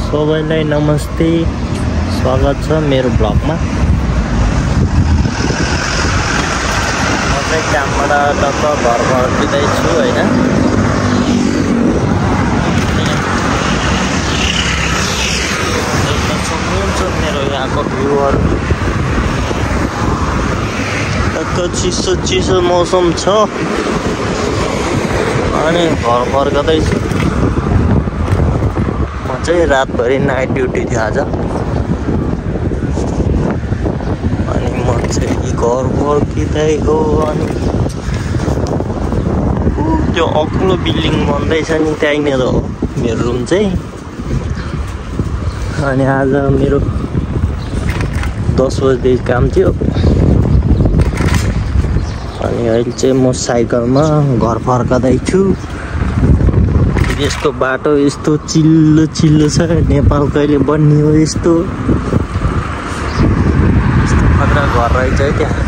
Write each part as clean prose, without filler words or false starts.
सबैलाई नमस्ते, स्वागत छ मेरो ब्लगमा। म चाहिँ कामबाट टक्क घर फर्किँदैछु होइन। सक्नुहुन्छ मेरो यहाँको भ्यूहरू। टक्क चिसो चिसो मौसम छ अनि घर फर्कदैछु। म चाहिँ रातभरि नाइट ड्युटी थियो आज अनि म चाहिँ घर फर्किँदै हो। अनि त्यो अग्लो बिल्डिङ बन्दैछ नि, त्यहीँनिर हो मेरो रुम चाहिँ। अनि आज मेरो 10 बजेदेखि काम थियो अनि अहिले चाहिँ म साइकलमा घर फर्कदैछु। यस्तो बाटो यस्तो चिल्लो चिल्लो छ, नेपाल कहिले बन्नियो यस्तो खतरा घर रहेछ है त्यहाँ।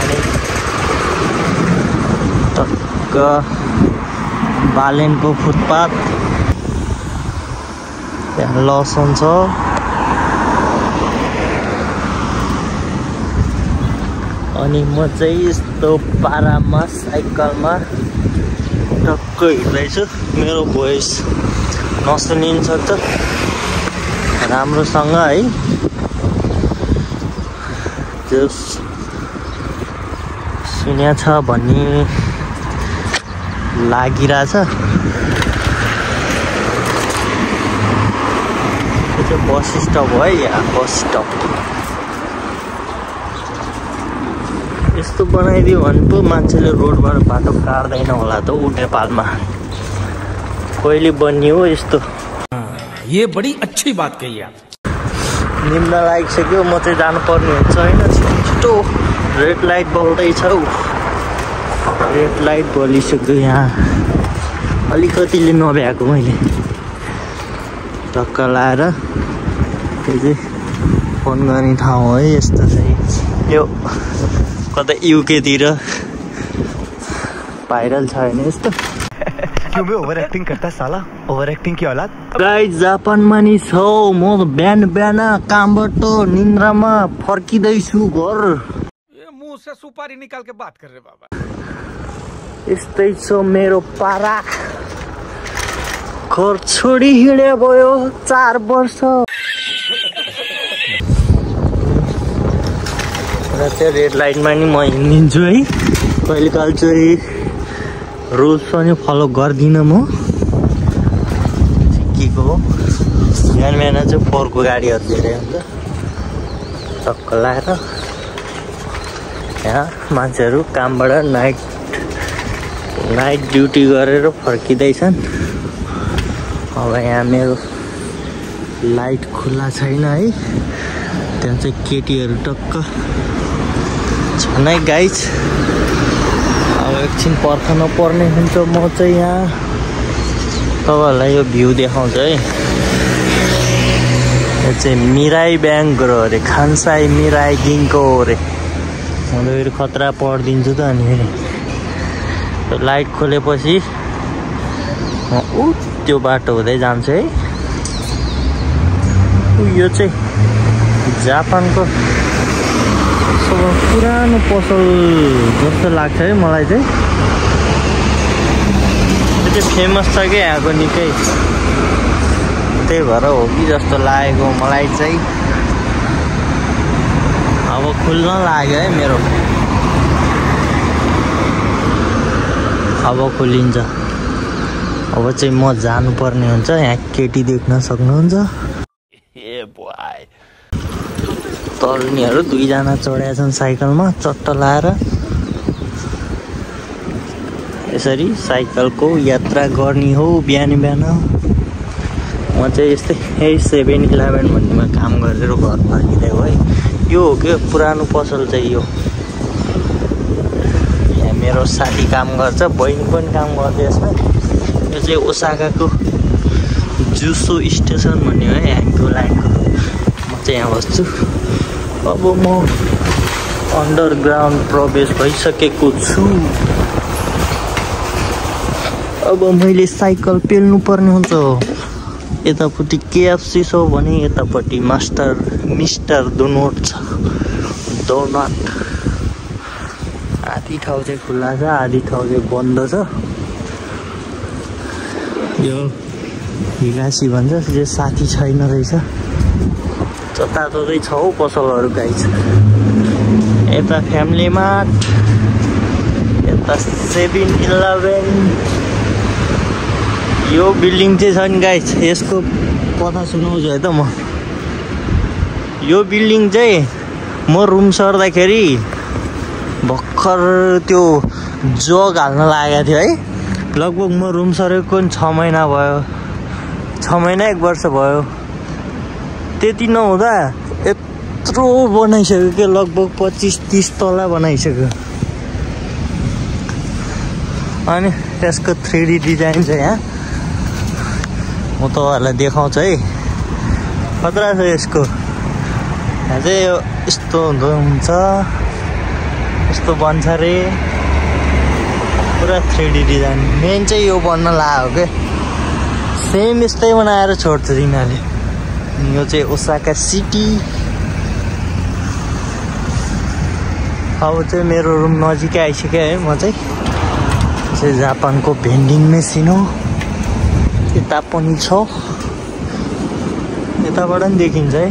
अनि टक्क बालेनको फुटपाथ, त्यहाँ लसन छ। अनि म चाहिँ यस्तो पारामा साइकलमा टक्क हिँड्दैछु। मेरो भोइस नसुनिन सक्छ राम्रोसँग है, त्यो सुन्या छ भन्ने लागिरहेछ। त्यो चाहिँ बस स्टप हो है, यहाँ बस स्टप। यस्तो बनाइदियो भने पो मान्छेले रोडबाट बाटो काट्दैन होला त ऊ नेपालमा। कहिले बनियो यस्तो। ये बड़ी अच्छी बात कही आप। निम्न लागिसक्यो, म चाहिँ जानुपर्ने हुन्छ होइन। छिटो रेड लाइट बल्दैछ। रेड लाइट बलिसक्यो यहाँ। अलिकतिले नभ्याएको मैले टक्क लाएर। त्यो चाहिँ फोन गर्ने ठाउँ है यस्तो चाहिँ। यो कतै युकेतिर भाइरल छ होइन यस्तो। क्यों बे ओभर एक्टिंग करता है साला, ओभर एक्टिंग की औलाद। गाइस जापानमा नि छौ, म बिहान बिहान कामबाट निन्द्रामा फर्किँदैछु घर। ये मुंह से सुपारी निकाल के बात कर रहे बाबा। यस्तै छ मेरो पारा। घर छोडी हिँडे भयो 4 वर्ष। र चाहिँ रेड लाइटमा नि म हिँडिदिन्छु है। कहिलेकाहीँ चाहिँ रुल्स पनि फलो गर्दिनँ म। के को बिहान बिहान चाहिँ 4 को गाडीहरू धेरै हुन्छ। टक्क लाएर यहाँ मान्छेहरू कामबाट नाइट ड्युटी गरेर फर्किँदैछन्। अब यहाँ मेरो लाइट खुल्ला छैन है, त्यहाँ चाहिँ केटीहरू टक्क छन् है गाइज। अब एकछिन पर्खन पर्ने हुन्छ। म चाहिँ यहाँ तपाईँहरूलाई यो भ्यू देखाउँछु है। यो चाहिँ मिराई ब्याङ्क हो अरे, खानसाई मिराई गिङ्को अरे। म त फेरि खतरा पढिदिन्छु त। अनि फेरि लाइट खोलेपछि म त्यो बाटो हुँदै जान्छु है। यो चाहिँ जापानको पुरानो पसल जस्तो लाग्छ है मलाई चाहिँ। यो चाहिँ फेमस छ क्या यहाँको निकै, त्यही भएर हो कि जस्तो लागेको मलाई चाहिँ। अब खुल्न लाग्यो है मेरो, अब खोलिन्छ। अब चाहिँ म जानुपर्ने हुन्छ। यहाँ केटी देख्न सक्नुहुन्छ। ए बोय, तरुनीहरू 2 जना चढेका छन् साइकलमा चट्ट लाएर। यसरी साइकलको यात्रा गर्ने हो बिहान बिहान। म चाहिँ यस्तै 7-11 भन्नेमा काम गरेर घर फर्किँदै हो है। यो हो कि पुरानो पसल चाहिँ यो। यहाँ मेरो साथी काम गर्छ, बहिनी पनि काम गर्छ यसमा। यो चाहिँ ओसाकाको जुसो स्टेसन भन्ने हो है, यहाँको लाइनको। म चाहिँ यहाँ बस्छु। अब म अन्डरग्राउन्ड प्रवेश भइसकेको छु। अब मैले साइकल पेल्नु पर्ने हुन्छ। यतापट्टि KFC छ भने यतापट्टि मिस्टर डोनट छ। डोनट आधी ठाउँ चाहिँ खुल्ला छ, आधी ठाउँ चाहिँ बन्द छ। यो हिगासी भन्छ, यो साथी छैन रहेछ। जताततै छ हौ पसलहरू गाइस। यता फ्यामिली मार्ट, यता 7-11। यो बिल्डिङ चाहिँ छ नि गाइस, यसको कथा सुनाउँछु है त म। यो बिल्डिङ चाहिँ म रुम सर्दाखेरि भर्खर त्यो जग हाल्न लागेको थियो है। लगभग म रुम सरेको 6 महिना भयो, 6 महिना 1 वर्ष भयो। त्यति नहुँदा यत्रो बनाइसक्यो कि लगभग 25-30 तला बनाइसक्यो। अनि त्यसको 3D डिजाइन छ यहाँ, म तपाईँहरूलाई देखाउँछु है। खतरा छ यसको। यहाँ चाहिँ यो यस्तो हुन्छ, यस्तो बन्छ रे। पुरा 3D डिजाइन। मेन चाहिँ यो बन्न लाग्यो के, सेम यस्तै बनाएर छोड्छ यिनीहरूले। यो चाहिँ ओसाका सिटी। अब चाहिँ मेरो रुम नजिकै आइसक्यो है। म चाहिँ जापानको भेन्डिङ मेसिन हो। यता पनि छ, यताबाट पनि देखिन्छ है।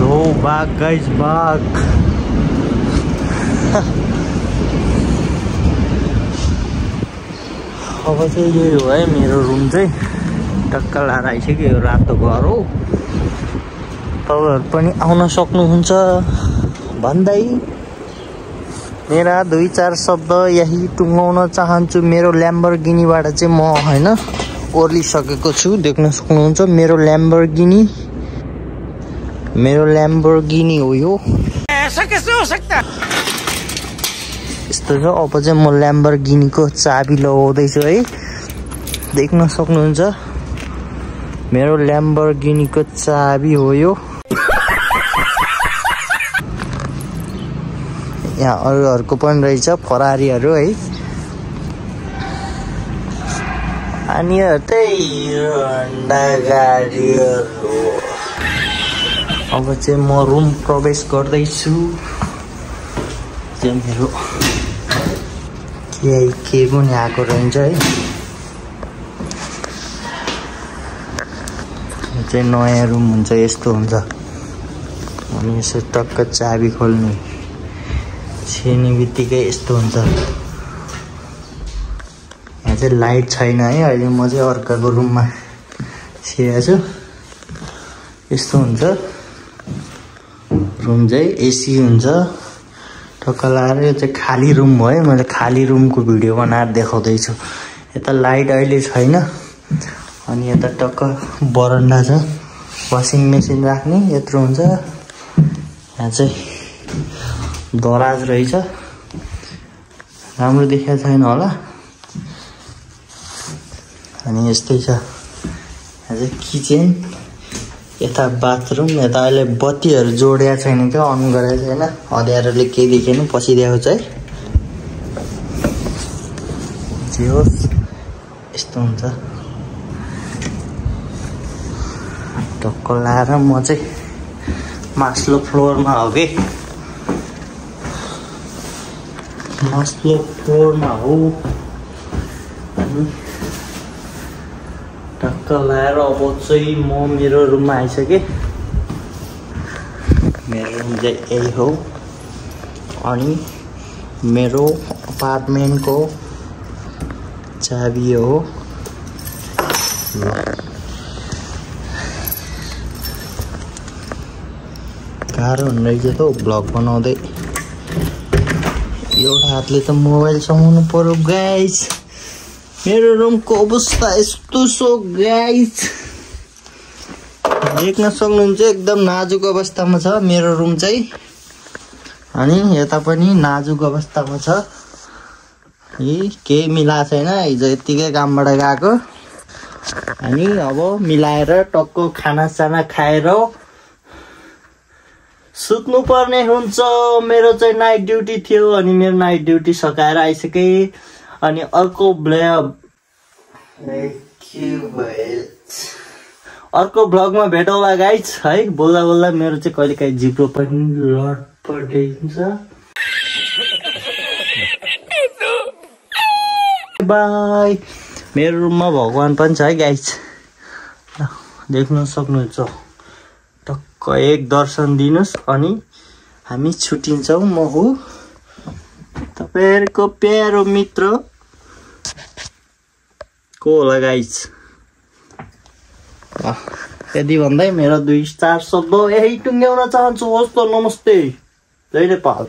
हो बाघ गाइस, बाघ। अब चाहिँ यही हो है मेरो रुम चाहिँ। टक्क लाएर आइसक्यो। यो रातो घर हो। तपाईँहरू पनि आउन सक्नुहुन्छ भन्दै मेरा 2-4 शब्द यही टुङ्गाउन चाहन्छु। मेरो ल्याम्बोर्गिनीबाट चाहिँ म होइन ओर्लिसकेको छु। देख्न सक्नुहुन्छ मेरो ल्याम्बोर्गिनी हो यो। ऐसा कैसे हो सकता है? यस्तो छ। अब चाहिँ म ल्याम्बोर्गिनीको चाबी लगाउँदैछु है। देख्न सक्नुहुन्छ मेरो ल्याम्बोर्गिनीको चाबी हो यो। यहाँ अरूहरूको पनि रहेछ, फरारीहरू है। अनि यो त्यही होन्डा गाडीहरू। अब चाहिँ म रुम प्रवेश गर्दैछु। चाहिँ मेरो के पनि आएको रहन्छ है। यो चाहिँ नयाँ रुम हुन्छ, यस्तो हुन्छ। अनि यसो टक्क चाबी खोल्ने, छिर्ने बित्तिकै यस्तो हुन्छ। यहाँ चाहिँ लाइट छैन है। अहिले म चाहिँ अर्काको रुममा छिरेको छु। यस्तो हुन्छ रुम चाहिँ। AC हुन्छ टक्क लगाएर। यो चाहिँ खाली रुम हो है। मैले खाली रुमको भिडियो बनाएर देखाउँदैछु। यता लाइट अहिले छैन। अनि यता टक्क बरन्डा छ, वासिङ मेसिन राख्ने। यत्रो हुन्छ। यहाँ चाहिँ दराज रहेछ। राम्रो देखाएको छैन होला। अनि यस्तै छ। यहाँ चाहिँ किचन, यता बाथरुम। यता अहिले बत्तीहरू जोडिएको छैन क्या, अन गरेको छैन। अँध्यारोले केही देखेन, पछि देखाउँछ है। जे होस् यस्तो हुन्छ। टक्क लाएर म चाहिँ मास्लो फ्लोरमा हो कि, मास्लो फ्लोरमा हो। अनि टक्क लाएर अब चाहिँ म मेरो रुममा आइसकेँ। मेरो रुम चाहिँ यही हो। अनि मेरो अपार्टमेन्टको चाबी हो। गाह्रो हुने रहेछ त ब्लग बनाउँदै। एउटा हातले त मोबाइल समाउनु पर्यो गाइस। मेरो रुमको अवस्था यस्तो छ गाइस, देख्न सक्नुहुन्छ एकदम नाजुक अवस्थामा छ मेरो रुम चाहिँ। अनि यता पनि नाजुक अवस्थामा छ। केही मिलाएको छैन, हिजो यत्तिकै कामबाट गएको। अनि अब मिलाएर टक्क खानासाना खाएर सुत्नु पर्ने हुन्छ। मेरो चाहिँ नाइट ड्युटी थियो अनि मेरो नाइट ड्युटी सकाएर आइसके। अनि अर्को भ्लगमा भेटौँला गाइज है। बोल्दा बोल्दा मेरो चाहिँ कहिले काहीँ जिब्रो पनि लडपडिन्छ। बाई। मेरो रुममा भगवान पनि छ है गाइज, देख्न सक्नुहुन्छ। टक्क एक दर्शन दिनुहोस् अनि हामी छुट्टिन्छौँ। म हो तपाईहरुको प्यारो मित्र को होला गाइज। यदि भन्दै मेरो 2 स्टार शब्द यही टुङ्ग्याउन चाहन्छु। हस् त, नमस्ते, जय नेपाल।